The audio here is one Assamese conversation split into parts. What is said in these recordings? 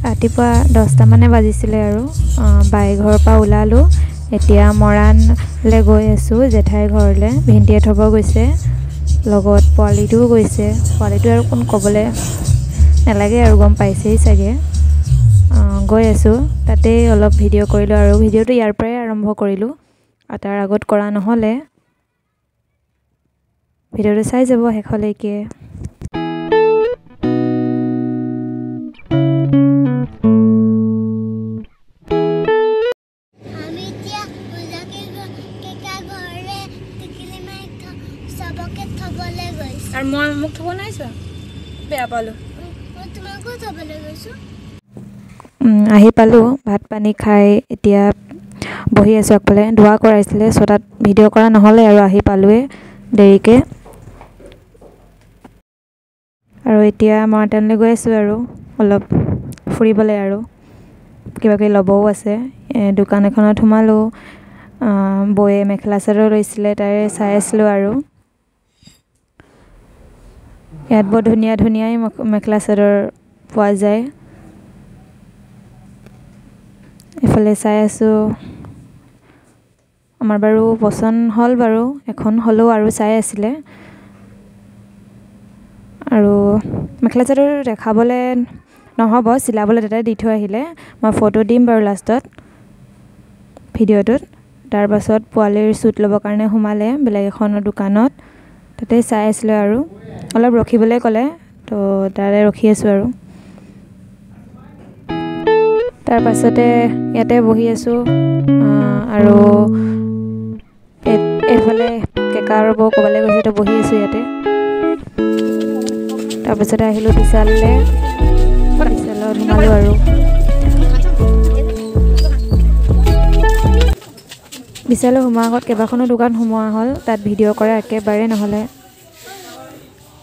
ৰাতিপুৱা 10টামানে বাজিছিলে আৰু বাই ঘৰৰ পৰা ওলালোঁ। এতিয়া মৰাণলৈ গৈ আছোঁ, জেঠাইৰ ঘৰলৈ। ভিনটিয়ে থ'ব গৈছে, লগত পোৱালিটোও গৈছে। পোৱালিটো আৰু কোন ক'বলৈ নালাগে আৰু, গম পাইছেই চাগে। গৈ আছোঁ, তাতেই অলপ ভিডিঅ' কৰিলোঁ আৰু ভিডিঅ'টো ইয়াৰ পৰাই আৰম্ভ কৰিলোঁ, আৰু তাৰ আগত কৰা নহ'লে। ভিডিঅ'টো চাই যাব শেষলৈকে। আৰু মই মোক থ'ব নাই যোৱা, বেয়া পালোঁ। আহি পালোঁ, ভাত পানী খাই এতিয়া বহি আছোঁ আগফালে। ধোৱা কৰাইছিলে, চ' তাত ভিডিঅ' কৰা নহ'লে আৰু আহি পালোঁৱেই দেৰিকৈ। আৰু এতিয়া মৰাণলৈ গৈ আছোঁ আৰু অলপ ফুৰিবলৈ আৰু কিবা কিবি ল'বও আছে। দোকান এখনত সোমালোঁ, বৌয়ে মেখেলা চাদৰ লৈছিলে, তাৰে চাই আছিলোঁ আৰু। ইয়াত বৰ ধুনীয়া ধুনীয়াই মেখেলা চাদৰ পোৱা যায়। এইফালে চাই আছোঁ, আমাৰ বাৰু পচন্দ হ'ল বাৰু এখন, হ'লেও আৰু চাই আছিলে। আৰু মেখেলা চাদৰ দেখাবলৈ নহ'ব, চিলাবলৈ তাতে দি থৈ আহিলে। মই ফটো দিম বাৰু লাষ্টত ভিডিঅ'টোত। তাৰপাছত পোৱালিৰ চুট ল'বৰ কাৰণে সোমালে বেলেগ এখনৰ দোকানত, তাতে চাই আছিলোঁ আৰু। অলপ ৰখিবলৈ ক'লে, তো তাতে ৰখি আছোঁ আৰু। তাৰপাছতে ইয়াতে বহি আছোঁ আৰু এইফালে কেকা আৰু বৌ ক'ৰবালৈ গৈছে, তো বহি আছোঁ ইয়াতে। তাৰপাছতে আহিলোঁ বিশাললৈ, বিশালত সোমালোঁ আৰু। বিশালত সোমোৱাৰ আগত কেইবাখনো দোকান সোমোৱা হ'ল, তাত ভিডিঅ' কৰা একেবাৰে নহ'লে।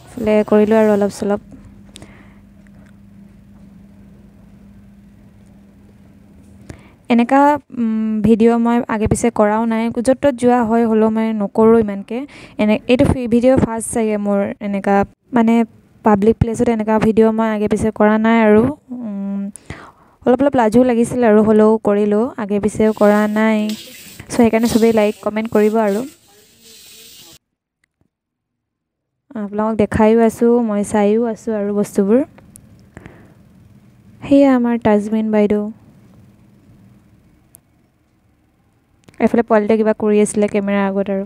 এইফালে কৰিলোঁ আৰু অলপ চলপ। এনেকুৱা ভিডিঅ' মই আগে পিছে কৰাও নাই, য'ত ত'ত যোৱা হয় হ'লেও মই নকৰোঁ ইমানকৈ। এনে এইটো ভিডিঅ' ফাৰ্ষ্ট চাগে মোৰ, এনেকুৱা মানে পাব্লিক প্লেচত এনেকুৱা ভিডিঅ' মই আগে পিছে কৰা নাই আৰু। অলপ অলপ লাজো লাগিছিল আৰু, হ'লেও কৰিলোঁ, আগে পিছেও কৰা নাই। চ' সেইকাৰণে চবেই লাইক কমেণ্ট কৰিব আৰু। আপোনালোকক দেখায়ো আছোঁ, মই চায়ো আছোঁ আৰু বস্তুবোৰ। সেয়া আমাৰ তাজমিন বাইদেউ। এইফালে পোৱালিটোৱে কিবা কৰি আছিলে কেমেৰাৰ আগত আৰু।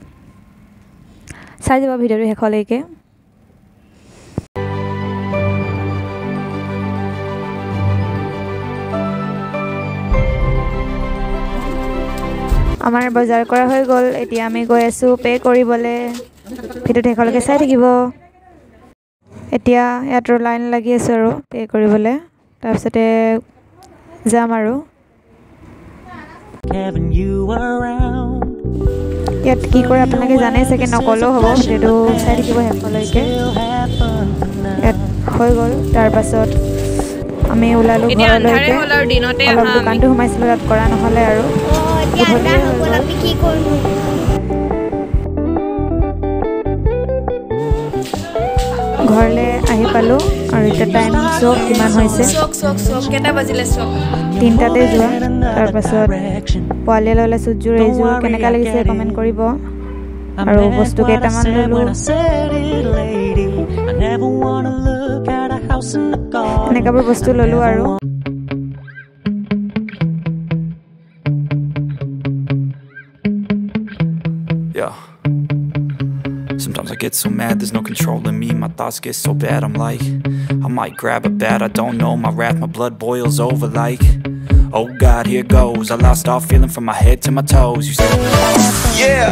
চাই যাব ভিডিঅ'টো শেষলৈকে। আমাৰ বজাৰ কৰা হৈ গ'ল, এতিয়া আমি গৈ আছোঁ পে' কৰিবলৈ। ভিডিঅ'টো শেষলৈকে চাই থাকিব। এতিয়া ইয়াত লাইন লাগি আছোঁ আৰু পে' কৰিবলৈ, তাৰপিছতে যাম আৰু। ইয়াত কি কৰে আপোনালোকে জানে চাগে, নক'লেও হ'ব, ভিডিঅ'টো চাই থাকিব শেষলৈকে। ইয়াত হৈ গ'ল, তাৰপাছত আমি ওলালোঁ ঘৰলৈকে। অলপ দোকানটো সোমাইছিলোঁ, তাত কৰা নহ'লে আৰু। ঘৰলৈ আহি পালোঁ আৰু এতিয়া টাইম চব কিমান হৈছে, 3টাতে যোৱা। তাৰপাছত পোৱালিয়ে ল'লে চুটযোৰ, এইযোৰ কেনেকুৱা লাগিছে কমেণ্ট কৰিব। আৰু বস্তু কেইটামান ল'লোঁ, এনেকুৱাবোৰ বস্তু ল'লোঁ আৰু। Sometimes I get so mad, there's no controlling me. My thoughts get so bad, I'm like, I might grab a bat, I don't know. My wrath, my blood boils over like, oh God, here goes. I lost all feeling from my head to my toes. You said, yeah.